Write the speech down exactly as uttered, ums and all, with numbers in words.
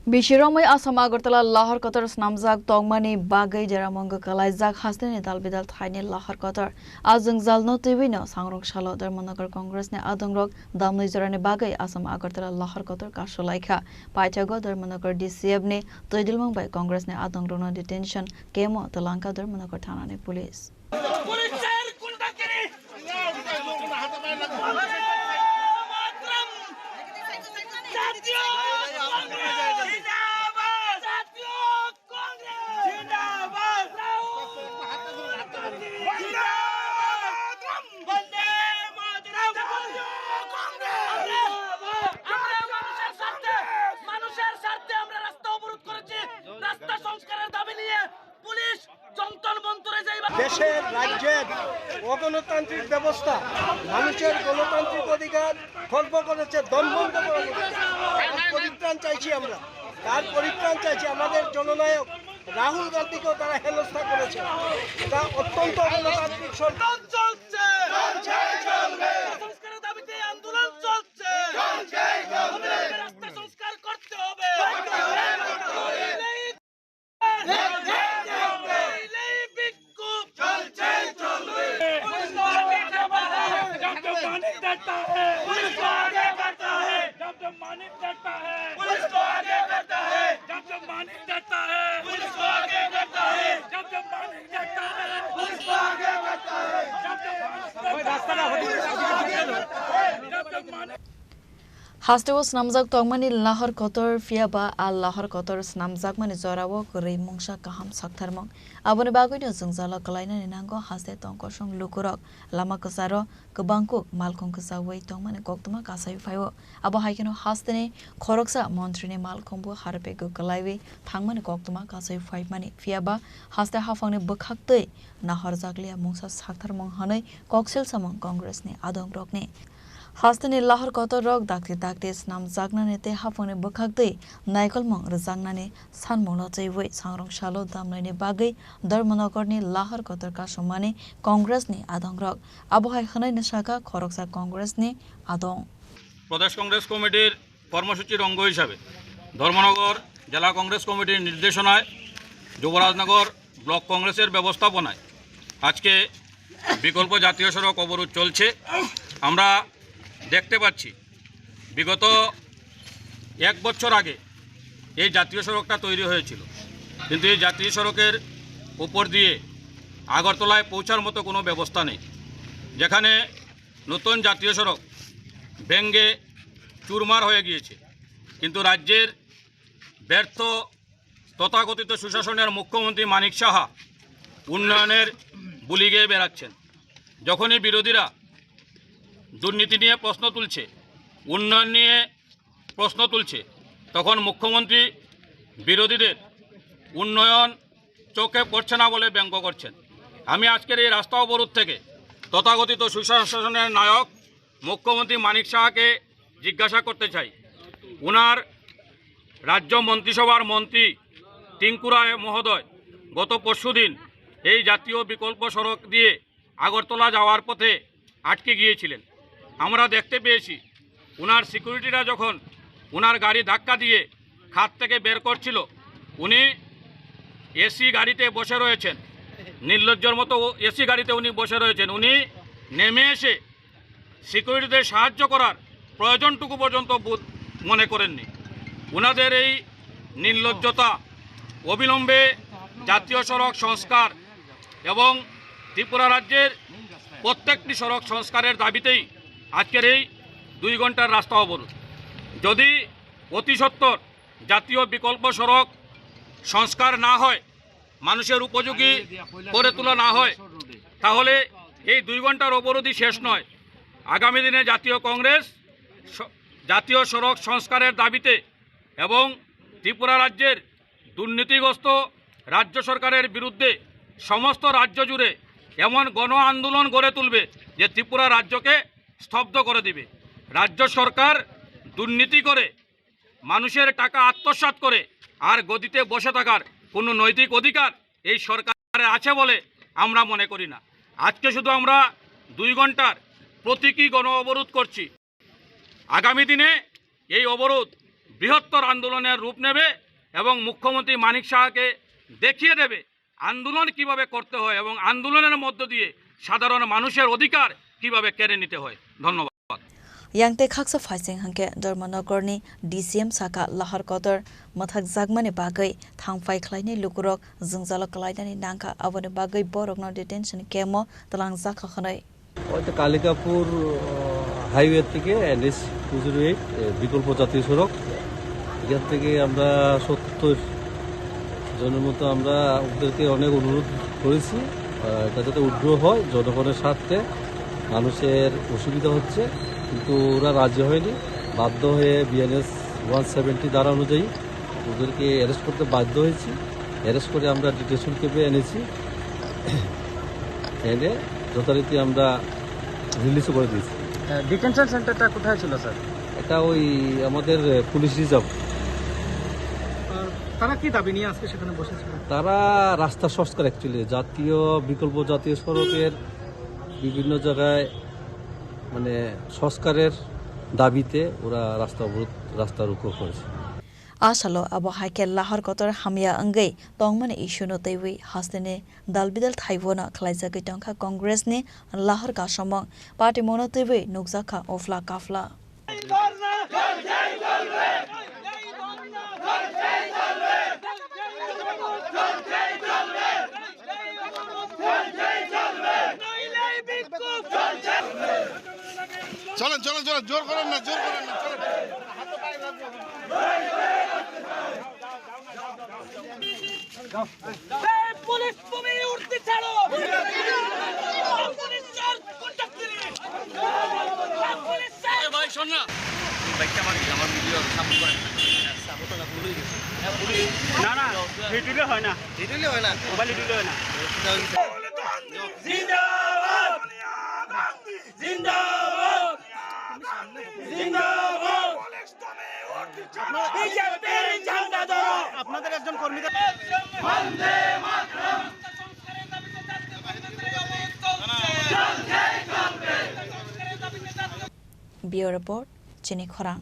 Bisi romwi Assam Agartala lahar kotor snamjak tongmani bagwi jeramungo kwlaijak hasteni dal bidal thaini lahar kotor. A jwngjalno twiwino sangrong salo Dharmanagar Congressni adongrok damni jorani bagwi Assam Agartala lahar kotor kasulaikha. Paithago Dharmanagar D C F ni twidilmung bai Congressni adongrokno detention camp-o twlangkha Dharmanagar thanani police. পুলিশের গুন্ডাগিরি। বন্দে মাতরম। জাতীয় কংগ্রেস জিন্দাবাদ। জাতীয় কংগ্রেস জিন্দাবাদ। রাহুল গান্ধী জিন্দাবাদ। বন্দে মাতরম। জাতীয় কংগ্রেস জিন্দাবাদ। আমরা মানুষের স্বার্থে, মানুষের স্বার্থে আমরা রাস্তা অবরোধ করেছি। রাস্তা সংস্কারের দাবি নিয়ে পুলিশ যন্তর মন্তরে যেই দেশের, রাজ্যের অগণতান্ত্রিক ব্যবস্থা, মানুষের গণতান্ত্রিক অধিকার খর্ব করেছে, দমবন্ধ করা হয়েছে। তার পরিত্রাণ চাইছি আমরা, তার পরিত্রাণ চাইছি। আমাদের জননায়ক রাহুল গান্ধীকেও তারা হেনস্থা করেছে। এটা অত্যন্ত অগণতান্ত্রিক সরকার। চলছে। চলছে, চলবে। সংস্কারের দাবিতে আন্দোলন চলছে। চলছে, চলবে। রাস্তা সংস্কার করতে হবে। করতে হবে, করতে হবে। বিক্ষোভ চলছে, চলবে। পুলিশ তো আগে করতে হবে। जब जब मानिक डरता है। पुलिस को आगे करता है। जब जब मानिक डरता है। पुलिस को आगे करता है। जब जब मानिक डरता है। पुलिस को आगे करता है। जब जब मानिक डरता है। पुलिस को आगे करता है। जब जब मानिक डरता है। पुलिस को आगे करता है। जब जब Manik Hasteo snamjak tongmani lahar kotor, phiya ba a lahar kotor snamjakmani jorao kwrwi mungsa kaham saktharmung. Aboni bagwino jwngjalo kwlainani nango haste tong kosong lukurok. Lama kwcharo kwbangkuk malkhung kwchaui tongmani koktwma kasai phaio. Abo hai kheno hasteni khoroksa montrini malkhungbo harpegwi kwlaiwi thangmani koktwma kasai phaimani. Phiya ba haste haphangni bwkhaktwi nahorjakliya mungsa saktharmung hwnwi koksil samung Congressni adongrokni. Hasteni lahar kotor rok dakti dakti snamjaknani tei haphangni bwkhaktwi naikolmung rwjaknani sanmungno twiwi sangrong salo damlaini bagwi Dharmanagarni lahar kotor kasumani Congressni adongrok. Abo hai hwnwi sakha khoroksa Congressni adong. প্রদেশ কংগ্রেস কমিটির কর্মসূচির অঙ্গ হিসাবে ধর্মনগর জেলা কংগ্রেস কমিটির নির্দেশনায় যুবরাজনগর ব্লক কংগ্রেসের ব্যবস্থাপনায় আজকে বিকল্প জাতীয় সড়ক অবরোধ চলছে। আমরা দেখতে পাচ্ছি, বিগত এক বছর আগে এই জাতীয় সড়কটা তৈরি হয়েছিল, কিন্তু এই জাতীয় সড়কের উপর দিয়ে আগরতলায় পৌঁছার মতো কোনো ব্যবস্থা নেই, যেখানে নতুন জাতীয় সড়ক ভেঙে চুরমার হয়ে গিয়েছে। কিন্তু রাজ্যের ব্যর্থ তথাকথিত সুশাসনের মুখ্যমন্ত্রী মানিক সাহা উন্নয়নের বুলি গেয়ে বেড়াচ্ছেন। যখনই বিরোধীরা দুর্নীতি নিয়ে প্রশ্ন তুলছে, উন্নয়ন নিয়ে প্রশ্ন তুলছে, তখন মুখ্যমন্ত্রী বিরোধীদের উন্নয়ন চোখে পড়ছে না বলে ব্যঙ্গ করছেন। আমি আজকের এই রাস্তা অবরোধ থেকে তথাকথিত সুশাসনের নায়ক মুখ্যমন্ত্রী মানিক সাহাকে জিজ্ঞাসা করতে চাই, ওনার রাজ্য মন্ত্রিসভার মন্ত্রী টিঙ্কু রায় মহোদয় গত পরশুদিন এই জাতীয় বিকল্প সড়ক দিয়ে আগরতলা যাওয়ার পথে আটকে গিয়েছিলেন। আমরা দেখতে পেয়েছি, ওনার সিকিউরিটিরা যখন ওনার গাড়ি ধাক্কা দিয়ে খাদ থেকে বের করছিল, উনি এসি গাড়িতে বসে রয়েছেন, নির্লজ্জর মতো এসি গাড়িতে উনি বসে রয়েছেন। উনি নেমে এসে সিকিউরিটিদের সাহায্য করার প্রয়োজনটুকু পর্যন্ত বোধ মনে করেননি। ওনাদের এই নির্লজ্জতা, অবিলম্বে জাতীয় সড়ক সংস্কার এবং ত্রিপুরা রাজ্যের প্রত্যেকটি সড়ক সংস্কারের দাবিতেই আজকের এই দুই ঘন্টার রাস্তা অবরোধ। যদি অতি সত্বর জাতীয় বিকল্প সড়ক সংস্কার না হয়, মানুষের উপযোগী করে তোলা না হয়, তাহলে এই দুই ঘন্টার অবরোধই শেষ নয়। আগামী দিনে জাতীয় কংগ্রেস স-, জাতীয় সড়ক সংস্কারের দাবিতে এবং ত্রিপুরা রাজ্যের দুর্নীতিগ্রস্ত রাজ্য সরকারের বিরুদ্ধে সমস্ত রাজ্য জুড়ে এমন গণ আন্দোলন গড়ে তুলবে যে ত্রিপুরা রাজ্যকে স্তব্ধ করে দিবে। রাজ্য সরকার দুর্নীতি করে, মানুষের টাকা আত্মসাৎ করে আর গদিতে বসে থাকার কোনো নৈতিক অধিকার এই সরকারের আছে বলে আমরা মনে করি না। আজকে শুধু আমরা দুই ঘন্টার প্রতীকী গণ অবরোধ করছি। আগামী দিনে এই অবরোধ বৃহত্তর আন্দোলনের রূপ নেবে এবং মুখ্যমন্ত্রী মানিক সাহাকে দেখিয়ে দেবে আন্দোলন কিভাবে করতে হয় এবং আন্দোলনের মধ্য দিয়ে সাধারণ মানুষের অধিকার কিভাবে কেড়ে নিতে হয়। ধন্যবাদ। Yang tei khaksa phaising hwnkhe Dharmanagarni D C M saka lahar kotor mwthakjakmani bagwi thangphai khlainai lukurok jwngjalo kwlainani nangkha, aboni bagwi borokno detention camp-o twlangjakha hwnwi. হয়তো কালিকাপুর, আহ, হাইওয়ে থেকে এনএইচ টু জিরো এইট, এ, বিকল্প জাতীয় সড়ক, এখান থেকে আমরা সত্তর জনের মতো আমরা ওদেরকে অনেক অনুরোধ করেছি, আহ, এটা যাতে উইথড্র হয়, জনগণের স্বার্থে, মানুষের অসুবিধা হচ্ছে, কিন্তু ওরা রাজি হয়নি। বাধ্য হয়ে বিএনএস ওয়ান সেভেন্টি ধারা অনুযায়ী ওদেরকে অ্যারেস্ট করতে বাধ্য হয়েছি। অ্যারেস্ট করে আমরা ডিটেনশন ক্যাম্পে এনেছি, এনে যথারীতি আমরা রিলিজও করে দিয়েছি। ডিটেনশন সেন্টারটা কোথায় ছিল, স্যার? এটা ওই আমাদের, আহ, পুলিশ রিজার্ভ। আর তারা কি দাবি নিয়ে আজকে সেখানে বসেছিল? তারা রাস্তা সংস্কার, অ্যাকচুয়ালি জাতীয়, বিকল্প জাতীয় সড়কের বিভিন্ন জায়গায় মানে সংস্কারের দাবিতে ওরা রাস্তা অবরোধ, রাস্তা রোকো করেছে। A salo abo hai khe lahar kotor hamya wngwi tongmani issue no twiwi hasteni dal bidal thaibono khlaijagwi tongkha Congress ni lahar kasomung. Party mungno twiwi nukjakha ofla kafla. চলেন, চলেন, চলেন, জোর করেন না, জোর করেন না, চলেন। এই পুলিশ, তুমি উঠতে ছাড়ো। পুলিশ স্যার, কন্ট্যাক্ট করি। Police sir. এ ভাই, শোন না। এই বাইকটা আমার, আমার ভিডিও সাপোর্ট করে। না, না, হিট হইলে হয় না। হিট হইলে হয় না? মোবাইল হিট হইলে হয় না। জিন্দাবাদ। জিন্দাবাদ। জিন্দাবাদ। বিজেপির ঝান্ডা ধরো। আপনাদের একজন কর্মী। Bureau Report, Chini Khorang.